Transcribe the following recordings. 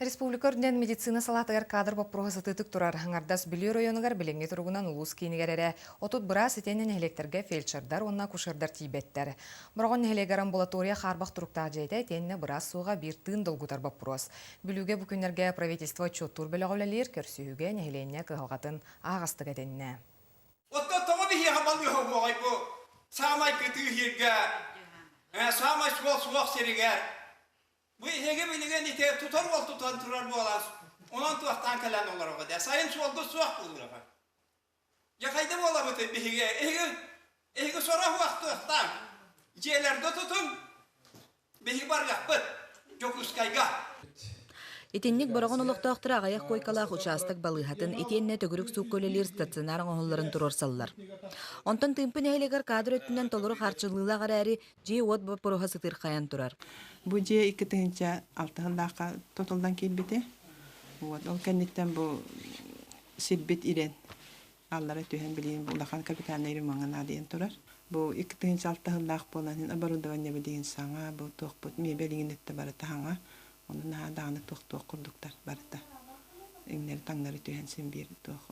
Республика үрдүнэн медицина салаатыгар кадр боппуруоһа сытыытык турар. Аҥардас Бүлүү оройуонугар билиҥҥи туругунан улуус киинигэр эрэ 30 быраас итиэннэ нэһилиэктэргэ фельдшердар уонна акушердар тиийбэттэр. Бороҕон нэһилиэгэр амбулатория хаарбах туруктаах дьиэтэ итиэннэ быраас суоҕа биир тыын долгутар боппуруос. Бүлүүгэ бу күннэргэ правительство отчуоттуур бөлөҕө үлэлиир, көрсүһүүгэ нэһилиэнньэ кыһалҕатын аһаҕастык этиннэ. Оттон тоҕо биһиэхэ балыыһа уоҕай бу саамай кытыы сиргэ, саамай суол суох сиригэр Бу эһиги билигин ити тутар уол тутан турар буолан, онон туохтаан кэлэн олороҕут ээ? Сайын суолгут суох буолуоҕа. Дьэ хайда буолабытый биһиги? Эһиги эһиги сорох уохтуохтаан дьиэлэргэ тутуҥ, биһиги барыахпыт Дьокуускайга. Итинник Бороҕон олохтоохторо аҕыйах куойкалаах учаастак балыыһатын итиэннэ төгүрүк суукка үлэлиир стационар оҥоһулларын туруорсаллар. Онтон Тыымпы нэһилиэгэр кадр өттүнэн толору харчылыылаах эрээри, Дьиэ-уот боппуруоһа сытыырхайан турар. Бу дьиэ 2006 сыллаахха тутуллан киирбитэ. Вот, ол кэнниттэн бу сирбит ирэн аллара түһэн билигин бу улахан капитальнай ремоҥҥа наадыйан турар. Бу 2006 сыллаах буолан оборудование билигин саҥа, бу туохпут мебель иҥин өттө барыта саҥа. Ону наһаа даҕаны туох-туох курдуктар барыта. Иҥнэри-таҥнары түһэн син биир туох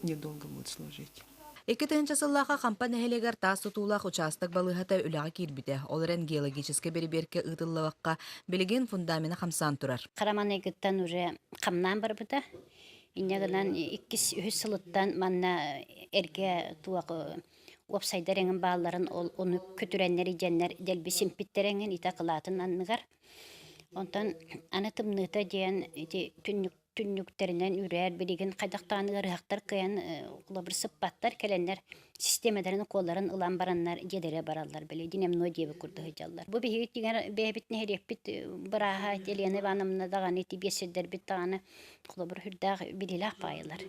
недолго будет служить. 2000 сыллаахха Хампа нэһилиэгэр таас тутуулаах учаастак балыыһата үлэҕэ киирбитэ. Ол эрэн геологическай бэрэбиэркэ ыытыллыбакка, билигин фундамена хамсаан турар. Хараманыйгыттан уже хамнаан барбыта. Инньэ гынан иккис, үһүс сылыттан манна эргэ туох уопсайдар эҥин баалларын ол ону көтүрэннэр идьэннэр дэлби симпиттэр эҥин итэ акылаатын анныгар. Онтон аны тымныыта диэн ити түннүк түннүктэринэн үрээр билигин хайдахтаан ыарыһахтар кыайан холобур сыппаттар кэлэннэр систиэмэлэрин укуолларын ылан бараннар дьиэлэрэ бараллар били дневной диэбит курдук сылдьаллар. Бу биһиги тигэр бэйэбит нэһилиэкпит бырааһа Елена Ивановна даҕаны ити биэссэрдэрбит даҕаны холобур сүрдээх билиилээх баайылар.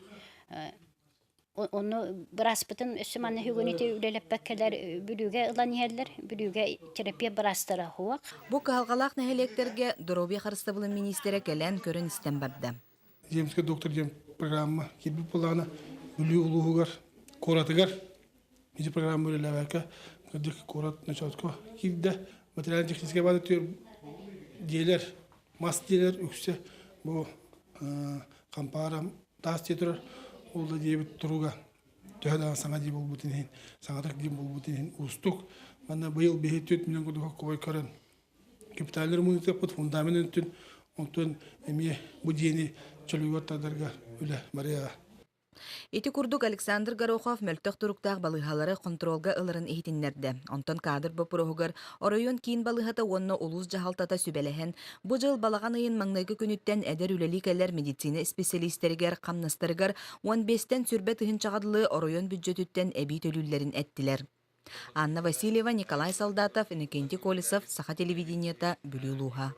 Ону бырааспытын өссө манна бүгүн ити үлэлэппэккэлэр Бүлүүгэ ылан иһэллэр. Бүлүүгэ терапия быраастара суох. Бу кыһалҕалаах нэһилиэктэргэ доруобуйа харыстабылын миниистирэ кэлэн көрөн-истэн барда. Земский доктор диэн программа киирбит буоллаҕына, Бүлүү улууһугар, куоратыгар ити программа үлэлээбэккэ, кырдьык куорат ночоотко киирдэ. Материально-техническэй баада дьиэлэр, мас дьиэлэр үксэ бу Хампаара таас дьиэ турар, ол да дьиэбит туруга төһө даҕаны саҥа дьиэ буолбутун иһин, саҥатык дьиэ буолбутун иһин уустук. Манна быйыл биһи 4 миллион курдук кубай көрөн капитальный ремонт фундамент өттүн, онтон эмиэ бу дьиэни чөлүгэр тардарга үлэ барыаҕа. Ити курдук Александр Горохов мөлтөх туруктаах балыыһалары хонтуруолга ыларын иһитиннэрдэ. Онтон кадр боппуруоһугар оройуон киин балыыһата уонна улуус дьаһалтата сүбэлэһэн, бу дьыл балаҕан ыйын маҥнайгы күнүттэн эдэр үлэлии кэлэр медицина исписэлиистэригэр хамнастарыгар 15-тэн сүрбэ тыһыынчаҕа дылы оройуон бүддьүөтүттэн эбии төлүүллэрин эттилэр. Анна Васильева, Николай Солдатов, Иннокентий Колесов, Саха телевидениета, Бүлүү улууһа.